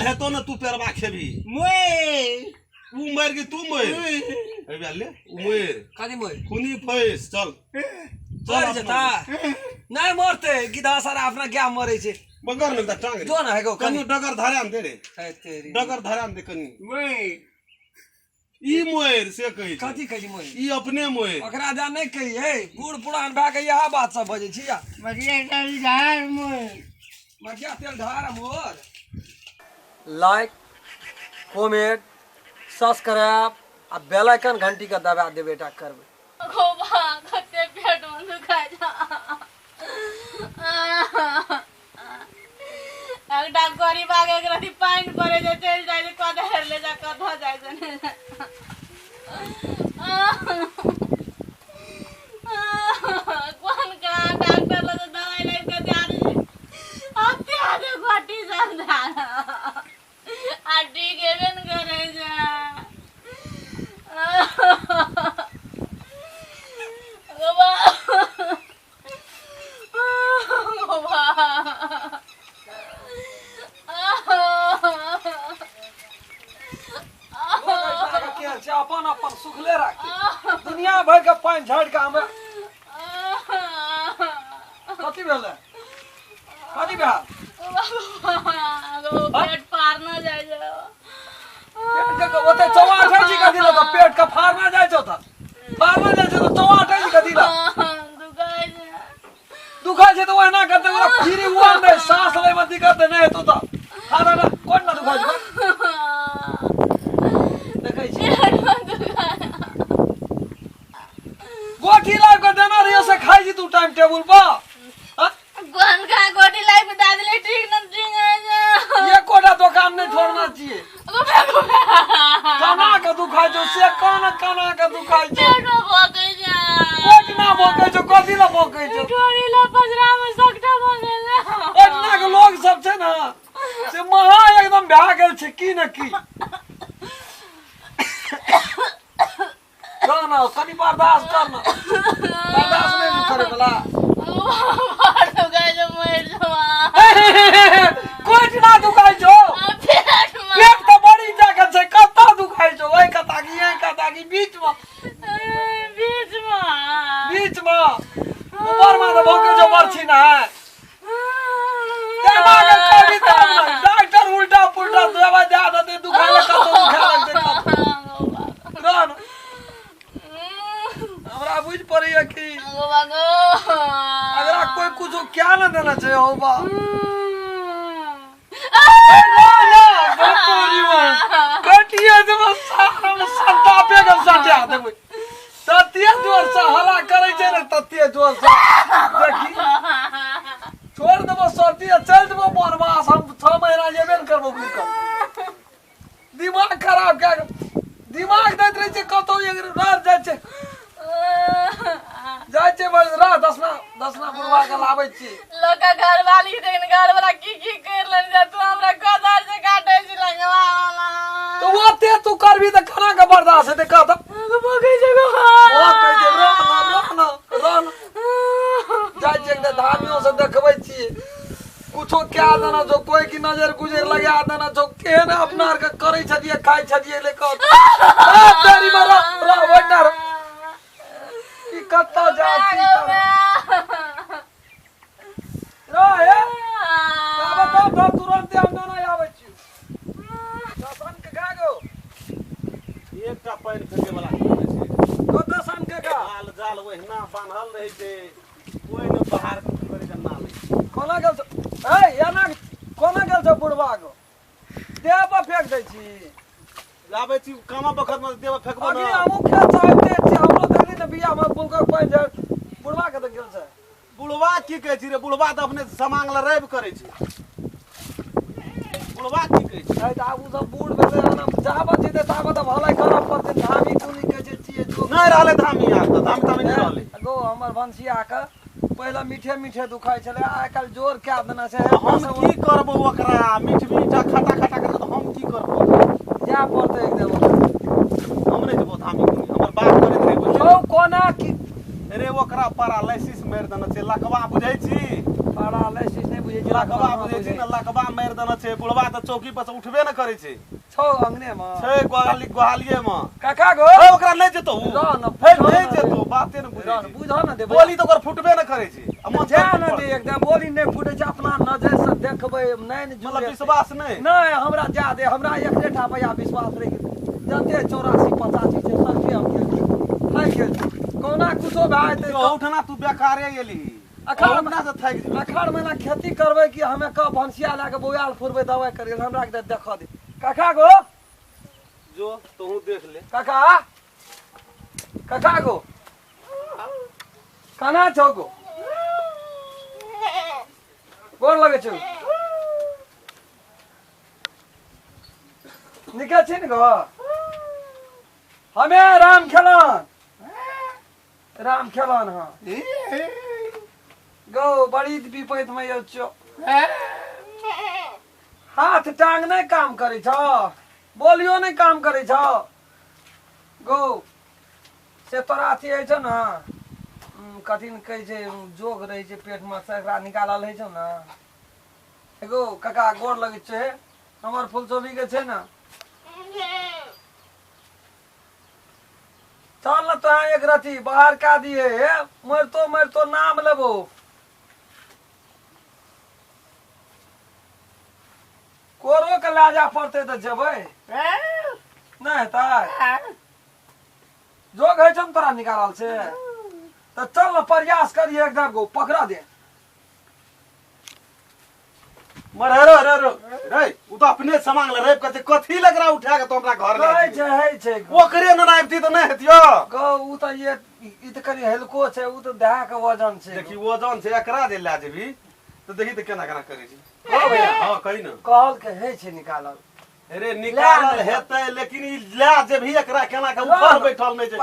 हेतो ने तू पेरबा खेबी। मोए ऊ मर गई तू मर। ए ले ऊ मर। कथी मोर? खूनी फैस चल। चल मर जेता नहीं मरते गिधा सारा अपना क्या मरे छे। बगर ने टांग जो ना है गो कनी डगर धरान दे रे। है तेरी डगर धरान दे कनी। मोए ई मोर से कहै छै। कथी कहै छै मोर? ई अपने मोर। ओकरा जा नहीं कही है बूढ़ पुरान भए के इएह बात सब बजै छी। मटिया तेल ढार मोए। मटिया तेल ढार मोर। लाइक कमेंट सब्सक्राइब आ बेल आइकन घंटी के दबा देबे टा करबै। गोबा कते पेट में दुखाय जा। एकटा गरीब आगे एक रति पानि पड़े छै चलि जाइ छै कतऽ हेरले जा कतऽ जाइ छै। कोन कहाँ डॉक्टर लग दवाइ लाबि कऽ दए दै छै। अते अते घटी सब आ ठीक हेबे ने करै छै। गोबा गोबा अपन अपन सुखले राखी दुनिया भर के पानि झाड़ि के हमरा कथी भेलै? कथी भेल? पेट फाड़ना जाइ छै। ओते चौआठै छी कथी लए? तऽ पेट के फाड़ना जाइ छौ तऽ फाड़ना जाइ छौ तऽ चौआठै छी कथी लए? दुखाइ छै। दुखाइ छै तऽ ओहिना करतै ओकरा फ्री हुआ नहि साँस लैमे दिक्कत नहि हेतौ तऽ खाना ना कोन ना दुखाइ छै? देखै छी गोटी लाबि कऽ देना रहियो से खाइ छी तू टाइम टेबुल पर। कोन का गोटी लाइफ दे देले ठीक न ठीक है। एकोटा दोकान नहीं छोड़ना चाहिए। कना के दुखाइ छौ से कना कना के दुखाइ छौ? पेट में भोकै छै। कोटना भोकै छौ? कथी लए भोकै छौ? ठोरी ला पजरा में सकटा भऽ गेल। पटना के लोग सब छै ने से महा एकदम भए गेल छै की ने की। ना कनी बर्दाश्त कर ना। बर्दाश्त नहीं करे वाला। बड़ दुखाइ छै मरि जमा। कोटना दुखाइ छौ? पेट में। पेट तऽ बड़ी जगह छै कतऽ दुखाइ छौ? ओहि कता की एहि कता की बीच में? बीच में। बीच में ऊपर में तऽ भोकै छौ बरछी ना है। तेना के कभी तब ना डॉक्टर उल्टा पुल्टा दवा दे देते दुखाय लग कतौ दुखाय लगतै कतौ। रह न। हमरा बुझि पड़ैया कि अगरा कोई कुछो क्या न देना छै हो बा। ना ना कटिए देबो सारा में संतापे के सटा देबै। तते जोर से हला करै छै ने तते जोर से देखी छोड़ देबो सर्दी आ चल देबो बनवास। हम 6 महीना जेबे ने करबो घुरि कऽ। दिमाग खराब कए कऽ दिमाग दैत रहै छै कतौ एक रात जाइ छै जाइ छै बस रात दसना दसना बुढ़वा के लाबै छी। लोक घरवाली देखिन घरवाला की की कर लेने जा तू हमरा गोदर से काटे छी लगवा वाला। तऽ ओते तू करबी तऽ केना के बर्दाश्त हेतै कह तऽ? भोगै छै गो। ओ कहै छै रह ना रह ना रह ना। जाइ छियै एकटा धामियो से देखबै छियै कुछो क्या देना छौ कोई की नजर गुजर लगा देना छौ केहन अपना आर के करै छलियै खाइ छलियै ले कह तेरी मारा रह ओहिना रह। ई कतऽ जा की करब? रह हे आबे तब धर तुरन्ते हम ना आबै छी। दसन के खा गो। एकटा पानि फेंके वाला की रहै छै? कतऽ सन के खा? माल जाल ओहिना बान्हल रहै छै कोइ ने बाहर करै के नाम। कोना गेल छौ? ए एना कोना गेल छौ बुढ़वा गो? देह पर फेंक दै छी। लाबै छी कामा बखत में देह पर फेंकबो अभी ना। हमहूँ खेत से आबिते छी हमरो देखली ने बिया में बुलकक पानि जाइ बुढ़वा कतऽ गेल छै? बुढ़वा की कहै छी रे? बुढ़वा तऽ अपने समांग लए रैब करै छै। बुढ़वा की कहै छै? तऽ आब ओ सब बूढ़ भेलै हन जाबत जेतै ताबत तऽ भलाइ करऽ पड़तै। धामी कुनी कहै छै छियै जो नहि रहलै धामी आब तऽ धामी तामी नहि रहलै। गो हमर भनसिया के पहिले मीठे मीठे दुखाइ छलै आइ काल्हि जोर कए देने छै। हम की करबो ओकरा मीठ मीठ आ खटा खटा करके तऽ हम की करबो? जाय पड़तै एक दिन। हम नहि जेबो धामी कुनी हमर बाप करैत रहै बुझलियै? हौ कोना की रे ओकरा पैरालिसिस मारि देने छै लकवा बुझै छी? पैरालिसिस नहि बुझै छै। लकबा बुझै छी ने, लकबा मारि देने छै बुढ़वा, तऽ चौकी पर से उठबे ने करै छै। छौ अंगने मे? छै गोहाली, गोहालिये मे। काका गो। हे, ओकरा नहि जेतौ उ। रह न, हे, बुझऽ नहि न जेतौ, दे। बाते ने बुझै रह न, छी। बुझऽ न दे। बोली तऽ ओकर फुटबे ने करै छै आ मन जा न दे, एकदम बोली नहि फूटे छै, अपना नजर से देखबै नहि ने मतलब जुड़ेतै। विश्वास नहि? नहि, हमरा जा दे, हमरा एकरे टा भैया विश्वास रहि गेल। जते 84 85 छै सबके हम गेल थाकि गेल छी। कहुना कुछो भए जेतै। ओहुठना तू बेकारे एली। अखाड़ ओहुठना से थाकि जेबही। अखाड़ महीना खेती करबै कि हमे कब भनसिया लए कऽ बौआल फुरबै दवाइ करै लए? हमरा के देखऽ दे काका गो। जो तोहू देख ले। काका, काका गो, कना छौ गो? गोर लगै छौ, निके छी ने गो? हमे राम खेलन, राम खेलन। हाँ गो, बड़ी विपैत में यौ छौ। हाथ टांग नहि काम करै छौ, बोलियो नहि काम करै छौ गो। से तोरा अथी होइ छौ ने, कथी ने कहै छै, जोग रहै छै पेटमे, से एकरा निकालल होइ छौ ने। एगो काका गोर लगै छै, हमर फुलचोभी के छै ने। चल न तो एक रथी बाहर का दिए। हे, मरतो मरतो नाम लेबो। कोरो के लए जा पड़तै तऽ जेबै नहि हेतै। जोग होइ छौ ने तोरा निकालल से? तऽ चल ने प्रयास करिए एकदम गो, पकड़ा दे। मर रे रे रे रे, उ तऽ अपने सामान ले रेप करते, कथी लग रहा उठा के तो हमरा घर ले कहै जेबही? छै, होइ छै गो। ओकरे ने आबिती तऽ नहि हेतियो। गो, उ तऽ ये ई तऽ कनि हल्को छै, उ तऽ देह के वजन छै। देखी, वजन छै, एकरा जे लए जेबही तऽ देखी तऽ केना केना करै छै। गो भैया। हाँ, कही ने। कहल के होइ छै निकालल। अरे निकालल हेतै, लेकिन ई लए जेबही एकरा केना के? ऊपर बैठल नहि छै।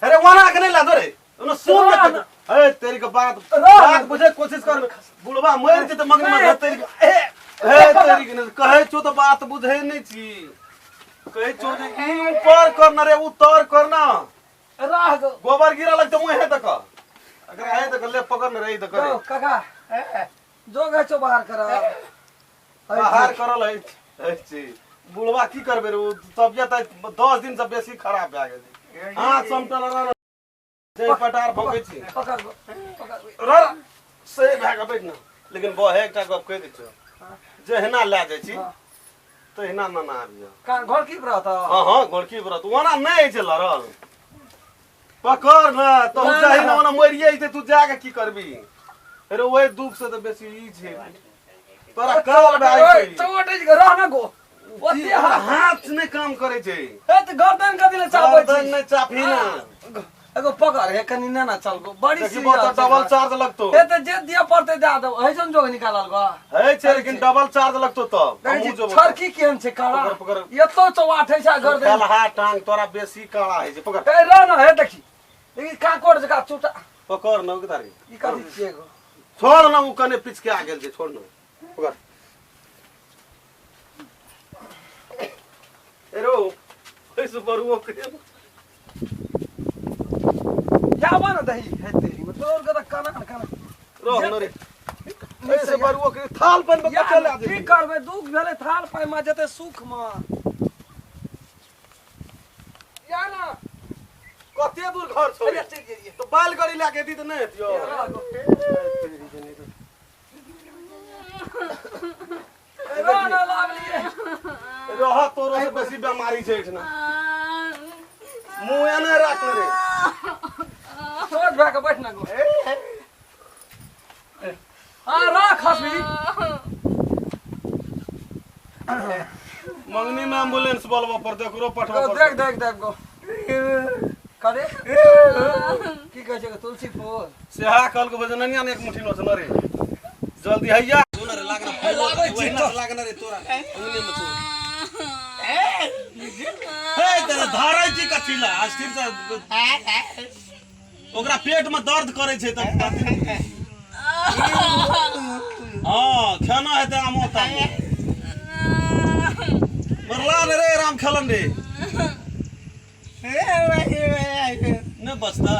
अरे ओना के नहि लए दो रे, ओना सुन ने, ए तेरी के बात बात बुझे के कोशिश कर। बुढ़वा मरि जेतै मगन में। तेरी के ए हे तेरी के नहि कहै छौ तऽ बात बुझै नहि छी। कहै छौ जे ई ऊपर कर न रे, उतर कर न। रह गो। गोबर गिरा लगतै मुँहे तक, एकरा हे तक ले, पकड़ न रे, ई तक गो काका, जोग होइ छौ बाहर कर? बाहर करल है है छी। बुढ़वा की करबै रे, ओ तबियत आइ 10 दिन से बेसी खराब भए गेलै। हाथ समटल रह जे पटार भोगै छी। पकड़ गो, पकड़ गो। रह से भए कऽ बैठ ने। लेकिन बहे एकटा गप कहि दै छियौ, जहिना लए जाइ छी तहिना नाना आबियौ। कान घर की रहत? हँ हँ, गोलकी व्रत ओना नहि होइ छै लड़ल। पकड़ ने तो ना, जाही ना। ने ओना मरिए जेतै, तू जाके की करबी रे? ओहि दुख से तऽ बेसी ई छै तोरा काल भए ओए, जाइ छै। चोट अछि, रह न गो। ओते ओकरा हाथ हाथ नहि काम करै छै। हे, तऽ गर्दन कथी लए चापै गर्दन छी? नहि चापही ने। एगो पकड़ हे कनि, ने ना चल गो, बड़ी देखी सीरियस बहुत छै। डबल चार्ज लगतो। हे, तऽ जे दिअ पड़तै दए देबो। हइ छौ ने जोग निकालल गो? है छै, लेकिन डबल चार्ज लगतो तब। देखै हमहूँ छी जेबो। छड़की केहन छै कड़ा। पकड़, पकड़। एतो चौवाठ होइ छै आ गर्दन खेलहा टांग तोरा बेसी कड़ा होइ छै, पकड़। ए, रह न, हे देखी देखी, काकोड़ जकाँ चूटा। पकड़ न उतारी। ई कथी छियै गो? छोड़ न, उ कने पिछके आ गेल छै, छोड़ न, पकड़। एरो ओहिसँ बरुओ के जाबा न दही हे तेरी में तोर के तऽ कना न कना। रह न रे, एहिसँ बरुओ के थाल पानि में कतऽ लए की जेबही? करबै, दुख भेलै, थाल पानि मे जेतै सुख मे या न। कते दूर घर छौ? अरे चलि गेलियै। तऽ बैलगाड़ी लए के एती तऽ नहि हेतियौ। रह गो। रह न, लाबलियै। रह, तोरो से बेसी बेमारी छै एहिठिना। मुँह एने राख ने रे। सोच भए कऽ बैठ न गो। हाँ, राख हंसबी। मंगनी में एम्बुलेंस बोलबऽ पड़तै, ओकरो पठबऽ गो पड़तै। देख देख देख गो, करे की कहै छै गो, तुलसी फूल। सेहा कहलको भजननिया ने, एक मुट्ठी नोचल रे, जल्दी हैया रे, लागना। लाबै छी। ओहिना से लागना रे, तोरा अंगने में छौ। हे तेरा धारै छी कथी ला? स्थिर से ओकरा पेट में दर्द करै छै तऽ कथी ने बुझै छी। हाँ, खाना हेतै आमो तामो। मरला ने रे राम खेलन रे, नहि बचतै।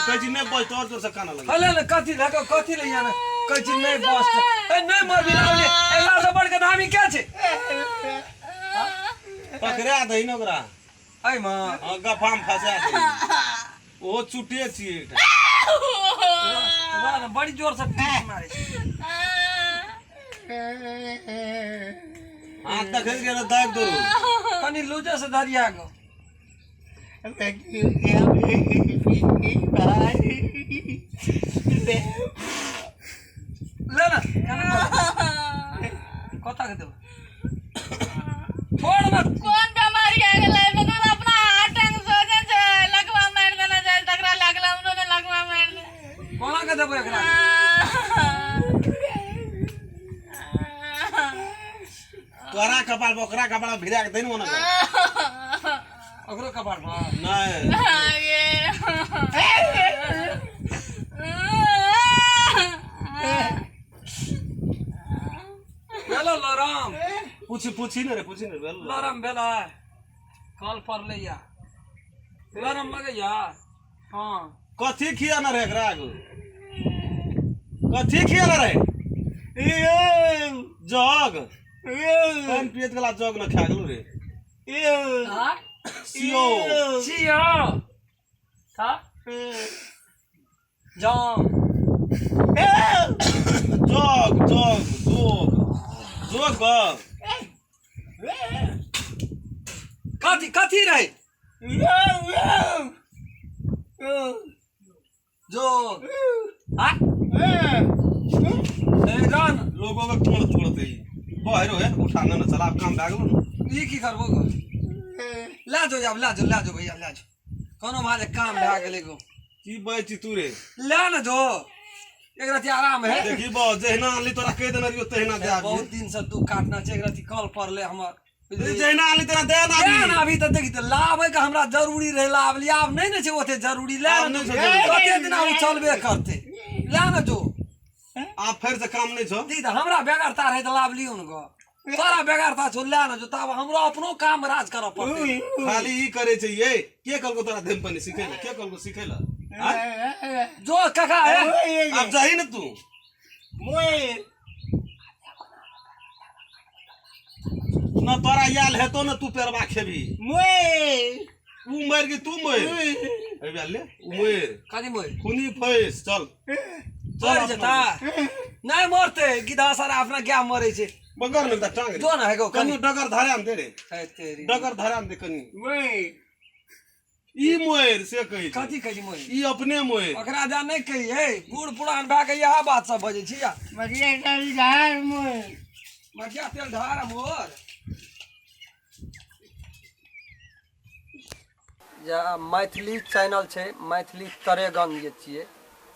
कह छी नहीं बस तोर जोर से काना लगे हले ने कथी लगे कथी ले याना कह छी नहीं बस ए नहीं मरबी लावले एकरा से बढ़ के धामी के छै पकड़ा दही न ओकरा ऐ मां हां गफाम फसा दही ओ चुटे छी एकटा ना बड़ी जोर से पीस मारे छै हाथ देखै के दाबि दो कनी लूजे से धरिया गो ले ना कता के देबो छोड़ ना कोन बीमारी आ गेलै मतलब अपना हाथ टांग सोचे छै लगवा मारि देना छै तकरा लागला हमरो ने लगवा मारि दे कोना के देबो एकरा तोरा कपाल पर ओकरा कपाल पर भिरा के देन ओना ओकरो कपाल पर नहीं आगे भेलो लरम पूछी पूछी ने रे पूछी ने भेल लरम भेलै कल पर ले या लरम लगैया हाँ कथी खियाना रे एकरा आगू कथी खियाना रे जग पानि पियत गेला जग न खा गेलू रे हाँ सियो छियो था जाम जग जग जोग जोग कथी कथी रहे जो हाँ ए रान लोगों के कोण छोड़ते ही बहरो है उठा न चला काम भए गेलो ने ई की करबो गो ला जो आब ला जो ला जो भैया ला जो कोनो माजे काम भए गेलै गो की बजै छी तू रे ला न जो एक राति आराम है देखी बस जहिना आनली तोरा कहि देने रहियो तहिना दे आबी बहुत दिन से दुख काटना छै एक राति कल पड़ले हमर जहिना आनली तोरा दे ना ले आबी ना अभी तऽ देखी तऽ लाबै के हमरा जरूरी रहै लाब लिअ आब नहि ने छै ओते जरूरी ले आब ने नहि छै जरूरी। कते दिना ओ चलबे करतै ले ने जो आब फेर से काम नहि छौ देख तऽ हमरा बेगरता रहै तऽ लाब लियौ ने गो तोरा बेगरता छौ ले ने जो तब हमरो अपनो काम राज करऽ पड़तै खाली ई करे छै ये के कहलको तोरा धम पानी सिखै ले के कहलको सिखै ले आँय? जो काका हे आब जाही ने तू न तोरा आयल हेतो न तू पेरबा खेबी ऊ मरि गेल तू मरि एहि ले ऊ मरि कथी मोर खूनी फैस चल चल मरि जेता नहि मरतै गिधा सारा अपना गाय मरै छै बगर ने एकटा टांग रे। जो ने हेगो कनि कनि डगर धरा ने दे रे हे तेरी डगर धरा ने दे कनि ई मोर से कहै छै कथी कहै छी मोर ई अपने मोर ओकरा जा नहि कही हे बूढ़ पुरान भए के इएह बात सब बजै छी या मटिया तेल ढार मोर या मैथिली चैनल छै मैथिली तरेगन जे छियै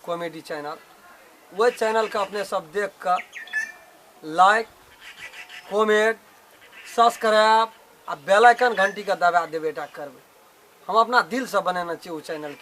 कॉमेडी चैनल ओहि चैनलके अपने सब देख कऽ लाइक कमेंट सब्सक्राइब आ बेल आइकन घंटीके दबा देबे टा करबै। हम अपना दिलसँ बनेने छियै ओ चैनल की।